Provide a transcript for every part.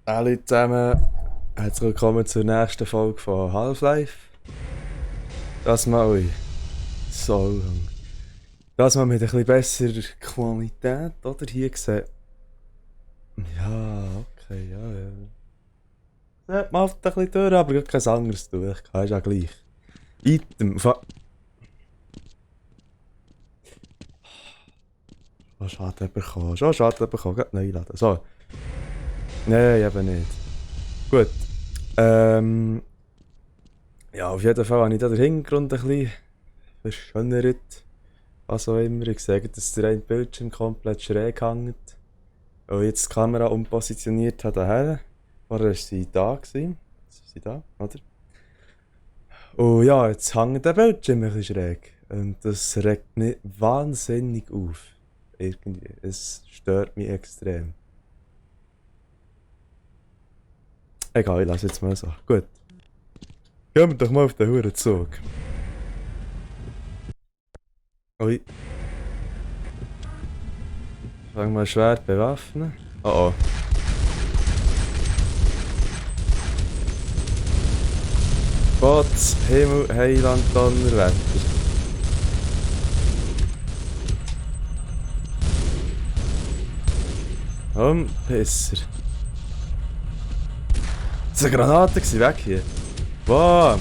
Hallo zusammen, herzlich willkommen zur nächsten Folge von Half-Life. Das mal, ui, so lang. Das mal mit ein bisschen besserer Qualität, oder? Hier gesehen. Ja, okay, ja, ja. Ja, man hat ein bisschen durch, aber ich kein anderes durch. Ist ja gleich. Item, schon Schaden bekommen, schon Schaden bekommen, gerade neu laden. So, nein, eben nicht. Gut, ähm, ja, auf jeden Fall habe ich da den Hintergrund ein bisschen verschönert. Was auch immer, ich sage, dass der eine Bildschirm komplett schräg hängt. Weil ich jetzt die Kamera umpositioniert habe daher. Vorher war sie da. Jetzt ist sie da, oder? Und ja, jetzt hängt der Bildschirm ein bisschen schräg. Und das regt mich wahnsinnig auf. Irgendwie. Es stört mich extrem. Egal, ich lasse jetzt mal so. Gut. Gehen wir doch mal auf den Hurenzug. Ui, fangen wir Schwert bewaffnen. Oh oh. Gott, Himmel, Heiland, Donnerwetter. Pisser. Das war eine Granate, weg hier. Wow,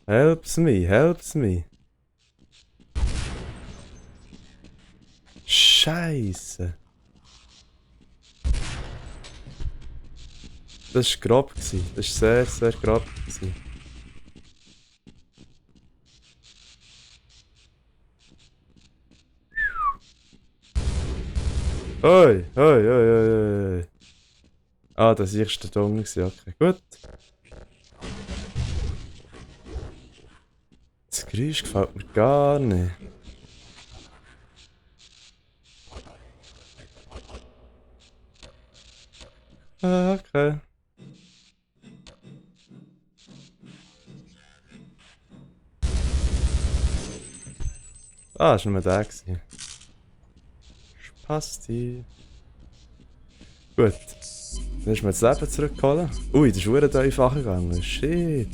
helps me, helps me. Scheiße. Das war grob. Das war sehr, sehr grob. Oi, oi, oi, oi, oi. Ah, das ist der Dunge. Okay, gut. Das Geräusch gefällt mir gar nicht. Ah, okay. Ah, das war nur der. Spasti. Gut. Dann ist mir das Leben zurückgeholt. Ui, das ist verdammt einfach gegangen. Shit.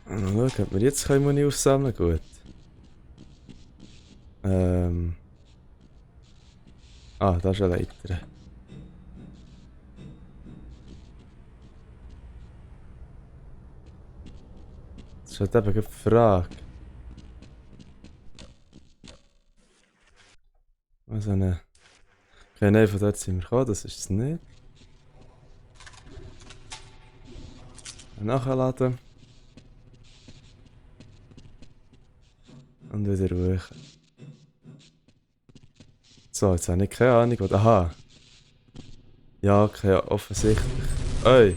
Mal schauen, ob wir jetzt Muni aufsammeln können. Gut. Ah, da ist eine Leiter. Das ist halt eben die Frage. Was eine. Okay, nein, von dort sind wir gekommen, das ist es nicht. Nachladen. Und wieder hoch. So, jetzt habe ich keine Ahnung, was. Aha. Ja, okay, ja, offensichtlich. Ey.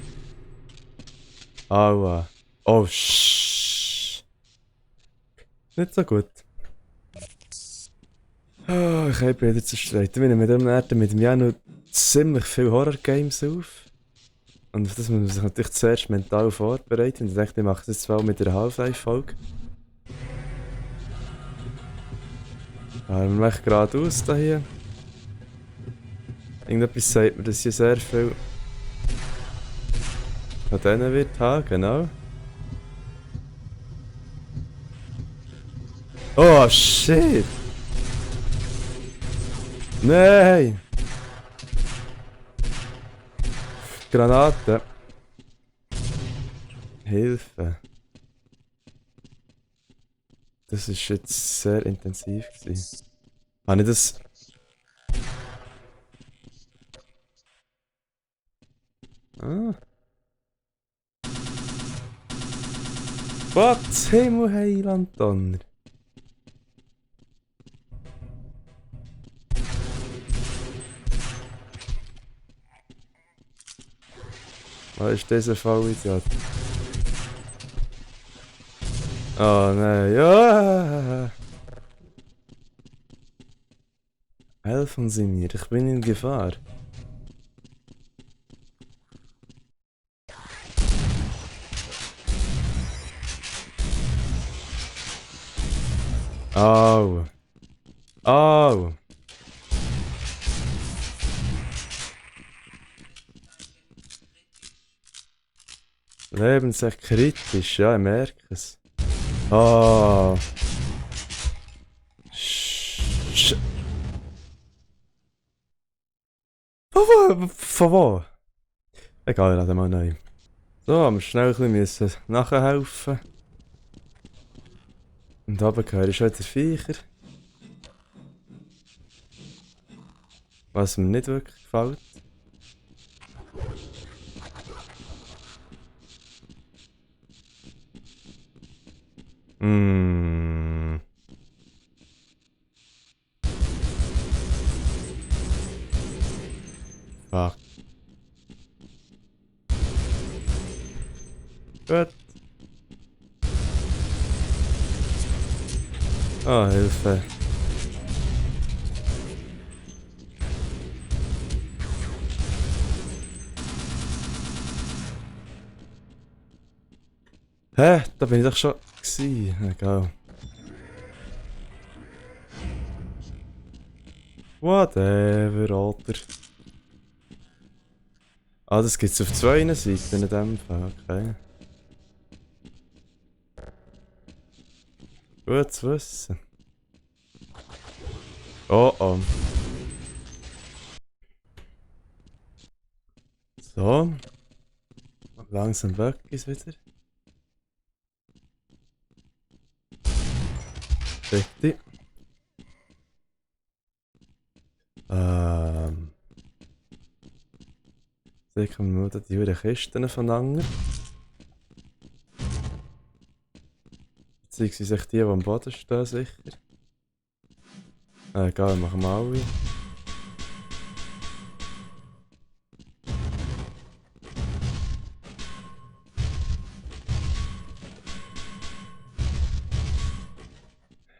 Aua. Oh, nicht so gut. Oh, ich habe wieder zerstreut. Ich mit dem Nerden mit dem Jahr noch ziemlich viele Horror-Games auf. Und auf das muss man sich natürlich zuerst mental vorbereiten. Und ich dachte, ich mache das zwar mit einer Half-Life-Folge. Wir machen geradeaus da hier. Irgendetwas sagt mir, dass hier sehr viel von denen wird haben, genau. Oh shit! Nein! Granate! Hilfe! Das ist jetzt sehr intensiv gewesen. Habe ich das. Ah. Was? Himmel, Heiland, Donner! Was ist dieser Vollidiot? Oh nein, ja! Helfen Sie mir, ich bin in Gefahr. Au. Au. Lebensrecht kritisch, ja, ich merke es. Ah. Von wo? Egal, laden mal neu. So, haben wir schnell ein bisschen nachhelfen. Und oben gehöre ich schon der Viecher. Was mir nicht wirklich gefällt. Mm. Fuck. Gut. Ah, Hilfe. Hä? Da bin ich doch schon gewesen. Egal. Whatever, Alter. Ah, das gibt's auf zwei Seiten in dem Fall, okay. Gut zu wissen. Oh oh. So. Langsam weg ist wieder. Richtig. Sicher mal die Jure Kisten voneinander. Beziehungsweise die, die am Boden stehen, sicher. Egal, machen wir alle.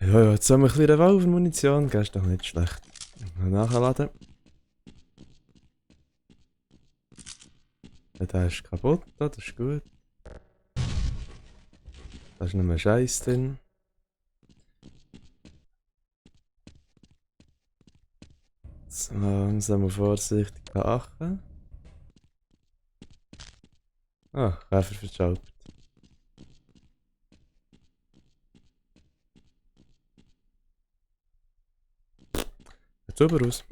Ja, ja, jetzt haben wir ein bisschen Revolver-Munition, das ist doch nicht schlecht. Nachladen. Ja, der ist kaputt, das ist gut. Da ist noch mehr Scheiß drin. Jetzt langsam vorsichtig beachten. Ah, Käfer verschaltet. Jetzt super aus.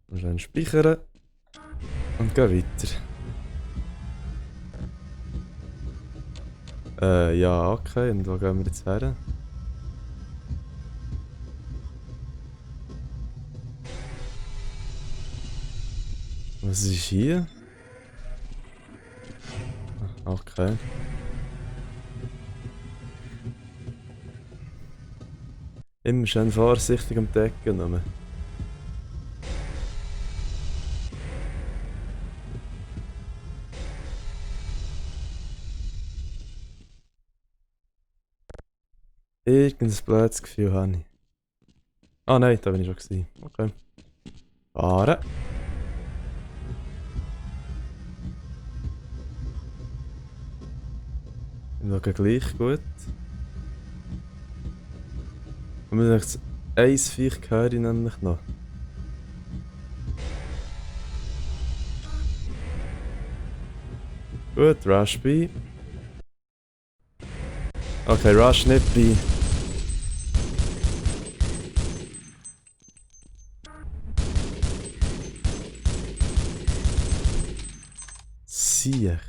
Und dann speichern. Und gehen weiter. Ja, okay. Und wo gehen wir jetzt her? Was ist hier? Okay. Immer schön vorsichtig am Decken nehmen. Irgendein blödes Gefühl habe ich. Ah nein, da bin ich schon gewesen. Okay. Fahren. Wir schauen gleich gut. Und wir denken, ein Viech höre ich nämlich noch. Gut, Rush B. Okay, Rush nicht B. Siech.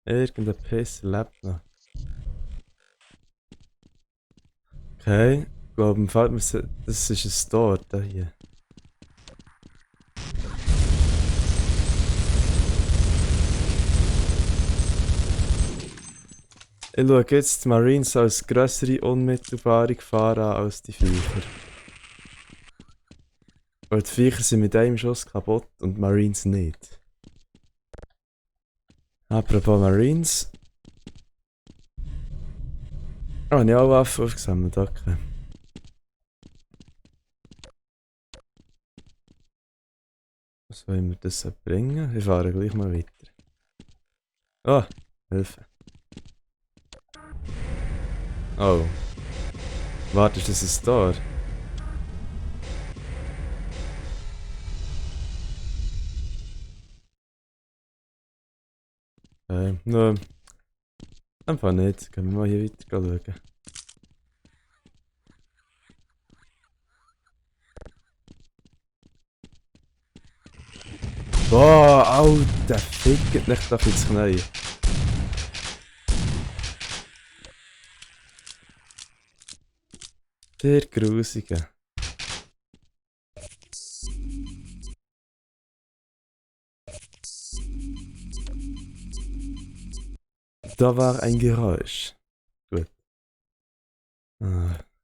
Irgendein Piss lebt noch. Okay, ich glaube, im Fall, das ist ein Store, da hier. Ich schaue jetzt die Marines als grössere unmittelbare Gefahr an als die Viecher. Weil die Viecher sind mit einem Schuss kaputt und die Marines nicht. Apropos Marines, Ah, ich habe auch Waffen aufgesammelt, okay. Was soll wir das so bringen? Wir fahren gleich mal weiter. Ah, Hilfe. Oh. Warte, ist das ein Store? Nö. Einfach nicht. Können wir mal hier weiter schauen. Boah, Alter, fickt nicht doch ins Knie. Der Grusige. Da war ein Geräusch. Gut.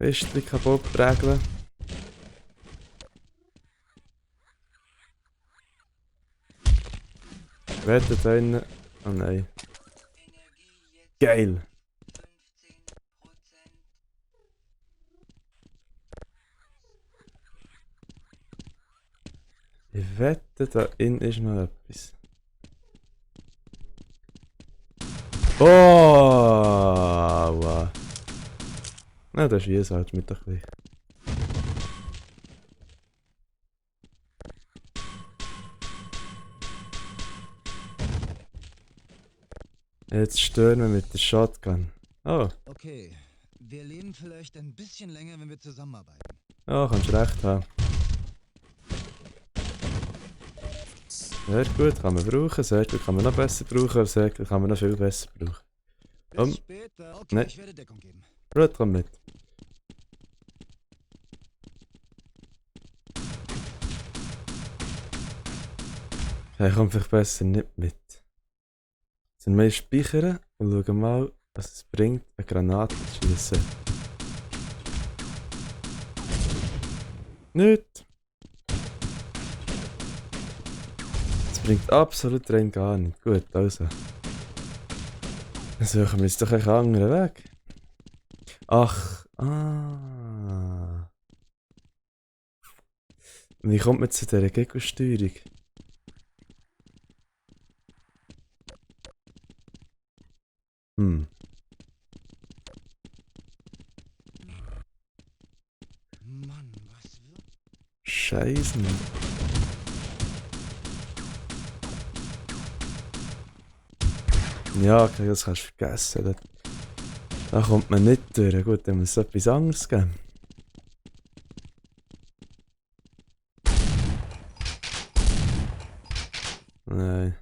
Kiste kaputt regeln. Wette da drinnen. Oh nein. Geil. Ich wette, da innen ist noch etwas. Oh! Wow. Na, das ist halt mit ein bisschen. Jetzt stören wir mit der Shotgun. Oh, Okay, wir leben vielleicht ein bisschen länger, wenn wir zusammenarbeiten. ja, kannst recht haben. Sehr gut, kann man brauchen. Sehr gut, kann man noch besser brauchen. Aber sehr gut, kann man noch viel besser brauchen. Bis später. Okay, Nein. ich werde Deckung geben. Gut, komm mit. Er kommt vielleicht besser nicht mit. Sind wir speichern und schauen mal, was es bringt, eine Granate zu schießen. Nicht. Es bringt absolut rein gar nicht. Gut, also. Dann suchen wir jetzt doch einen anderen Weg. Ach, Wie kommt man zu dieser Gegnersteuerung? Mann, was wird? Scheiße. Ja, okay, das kannst du vergessen. Da kommt man nicht durch. Gut, dann muss es etwas anderes geben. Nein.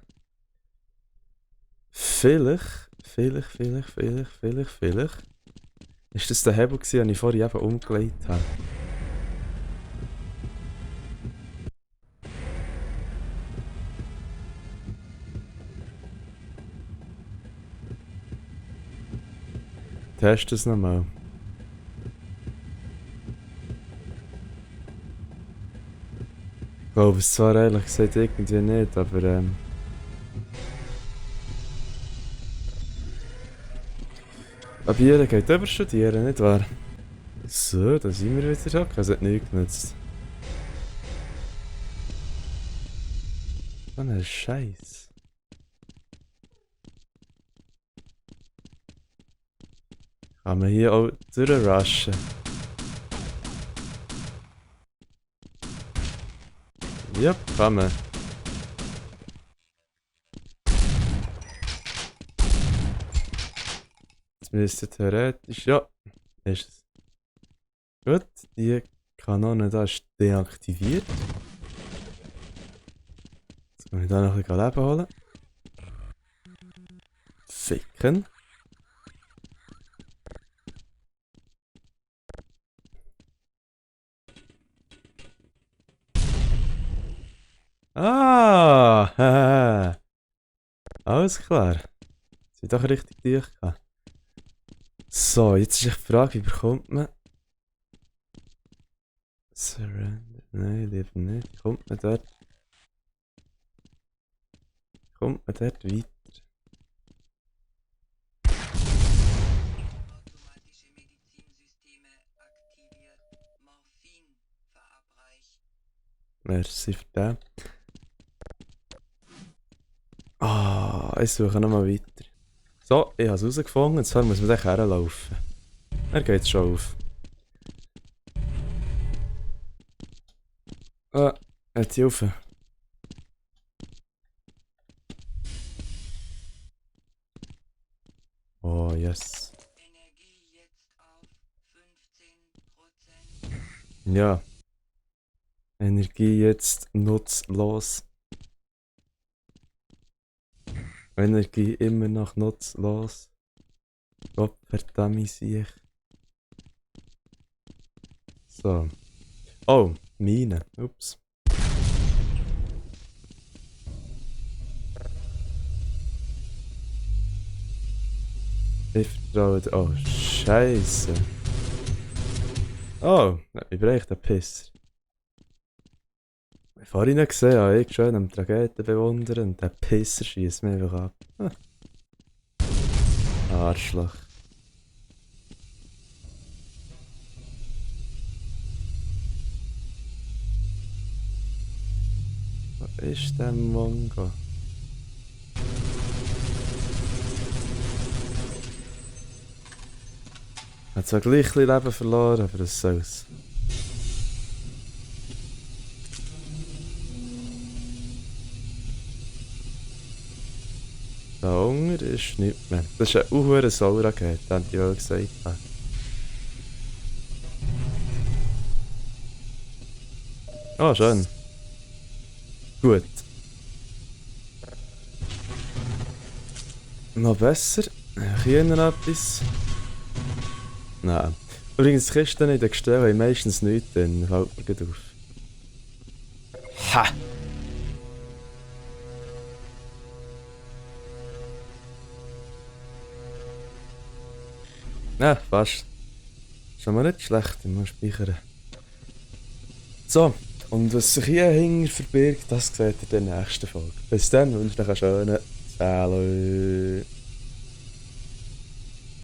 Vielleicht. Ist das der Hebel gewesen, den ich vorhin eben umgelegt habe? Test es nochmal. Ich glaube es zwar ehrlich gesagt irgendwie nicht, aber Bieren geht überstudieren, nicht wahr? So, da sind wir wieder da. Es hat nichts genutzt. So ein Scheiß. Kann man hier auch durchrushen? Ja, kann man. Jetzt müsste theoretisch. Ja, ist es. Gut, die Kanone da ist deaktiviert. Jetzt kann ich da noch ein bisschen Leben holen. Ficken. Ah, haha. Alles klar. Sie doch richtig dicht gehabt. So, jetzt ist die Frage, wie bekommt man. Surrender. Nein, lieber nicht. Kommt man dort weiter? Merci für den. Ah, ich suche nochmal weiter. So, ich habe es herausgefunden, jetzt muss man den herlaufen. Er geht schon auf. Ah, jetzt Hilfe. Oh, yes. Ja. Energie jetzt nutzlos. Energie immer noch nutzlos. Gott verdammt sich. So. Oh, Mine. Ups. Ich vertraue dir. Oh, Scheiße. Oh, ich breche den Pisser. Ich habe vorhin gesehen, habe ich schön am Trageten bewundern und der Pisser schießt mich einfach ab. Arschloch. Wo ist der Mongo? Er hat zwar gleich ein bisschen Leben verloren, aber das soll's. Da Hunger ist nichts mehr. Das ist ein hoher Saura-Gate, haben die auch gesagt. Oh, schön. Gut. Noch besser. Hier noch etwas. Nein. Übrigens, die Kisten in den Gestellen haben meistens nichts drin. Fällt mir gerade auf. Ha! Ja, fast. Schon mal nicht schlecht, ich muss speichern. So, und was sich hier hinten verbirgt, das seht ihr in der nächsten Folge. Bis dann wünsche ich euch einen schönen Salü.